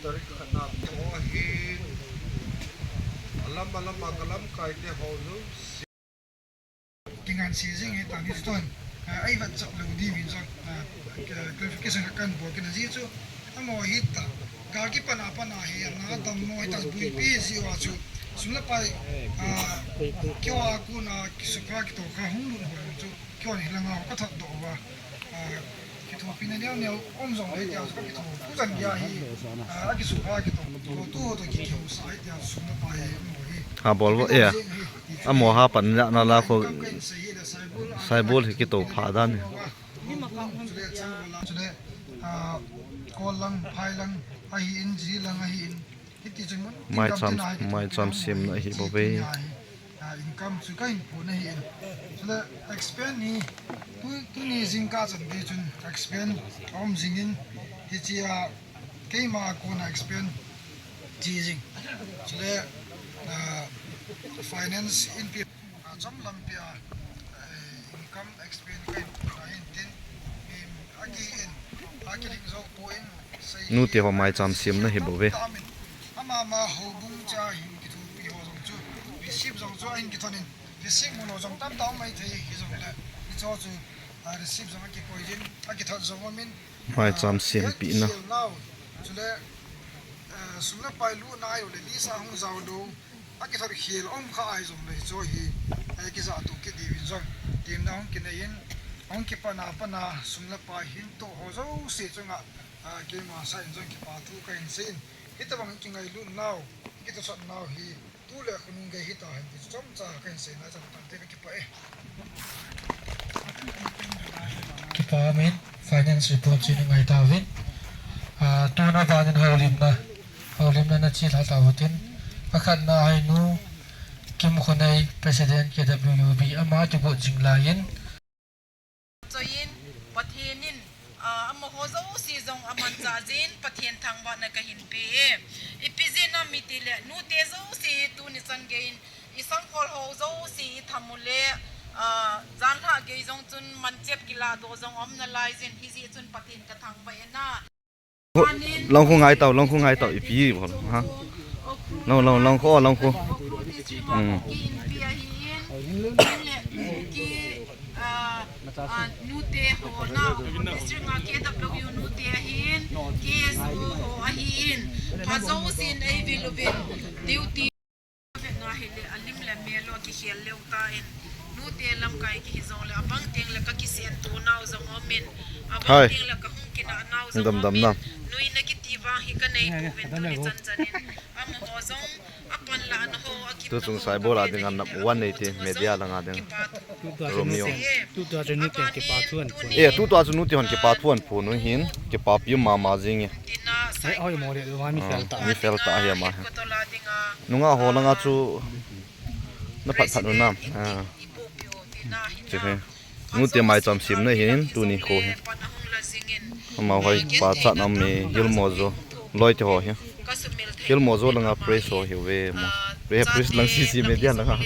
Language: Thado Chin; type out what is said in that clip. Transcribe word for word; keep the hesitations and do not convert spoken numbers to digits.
Khatna te ho ahin, alam alam a ka lamkai te ho jouse. Kingansei jing hi tani ton, eh, ei vat chap lou diuvin jong, eh, clarification khat kahin bol kit na ji chu, amaho hi ta, ga kipan a pan a hi, ana dammo hi ta buipi ji uva chu, sum le pai, ah, keiho a kona kisukha kitohkha hung lut ho chu, Keiho hi langa ka thot doh uva, ah, kithopina neo neo um jong le tia chu ka kithopu jan geiya hi, ah, akisukha kitoh, kitoh tu ho toh kihousa hi tia chu sum le pai hi um hi. Ha bol vo, eh, amaho ha pan ja na la kho, Saibol hi kitoh pha dan hi. Chule, chule, ah, Kol lang, Phai lang, ahin, Jiri lang ahin, Maicham, maicham semna ahi bouve. Ah, income chu kahin phon ahin. Chule expand hi, tu, tuni jingkah chan gei chun expand aum jingin, hichea keima kona expand chi jing. Chule, ah, finance in pi, ah, cham lampi a, eh, income expand kahin phon ahin tin, mi akihin, akiling jou poi. Nute ho maicham semna hi bouve. Ama ama houbung cha hin kithopi ho jong chu, receipt jong chu ahin kithon in, receipt mu lou jong tamtah um maithei hijongle, hicho chu, ah, receipt jong akikoi jin, akithot jong umin, maicham ah, sempina. Chule, ah, sum le pai lutna ahiloule, list a hung jao lou, akithot khel um kha ahi jongle hicho hi, eh, kijah toh kit diuvin jong, temna hung kinei in, hung kipan a pan a, sum le pai hin toh ho jouse chunga, ah, keima sangin jong kipa thu kahin seiyin, hitobang kingailutnau, kitahsan nau hi, tu le khonung gei hitahen ti chu chomcha kahin seina chan tante ka kipah e. Kipa umin, finance report chu i ngai tauvin. Ah, tuna vanin houlimna, houlimna na chelha tauhitin. Pakhatna hi Nu Kimkhonei, President K W U B, ama kigot jing laiyin. Choiyin, Pathen in, ah, amaho jouse jong amanchah jeh in Pathen thangvahna kahin pe e. Ipi jeh ham itile, nute jouse tuni chan geiyin, isangkhol ho jouse itham ule, ah, janlhah gei jong chun manchep kiladoh jong aum nalai jeh in, hijeh chun Pathen kathangvah e na. Lungkhu ngai tau, lungkhu ngai tau, ipi bol, ha? Lung, lung, lungkhu, lungkhu. Hmm. Nute ho na, district a K W U nute ahin, K S O ho ahin, pha jousen eiviluvin, duty. Vena hile, alim le mel u akikhel leu tan, nute lamkai kihi jongle, abang tengle kakisem to nau jong umin, abang tengle kahung kinah nau jong umin, nuina kiti vang hi kanei pouvin tuni chan chanin, amaho jong, apanlahna ho, tu chung Saibol a dinga number one nei ti, media langa ding. Romeo. Tutua chu nute kipa thu ahin phon. Eh, tutua chu nute hon kipa thu ahin phon u hin, kipapi um mama jing e. Hoi, hoi mo le, mi fel ta. Mi fel ta hi ama. Nungah ho langa chu na phat phat u nam. Ah. Che he. Nute maicham semna hin tuni kho hi. Amaho hi kipachatna um e, Hilmojo. Loi te ho hi. Hilmojo langa press ho hiuve mo. Pre-, press lang C C media langa.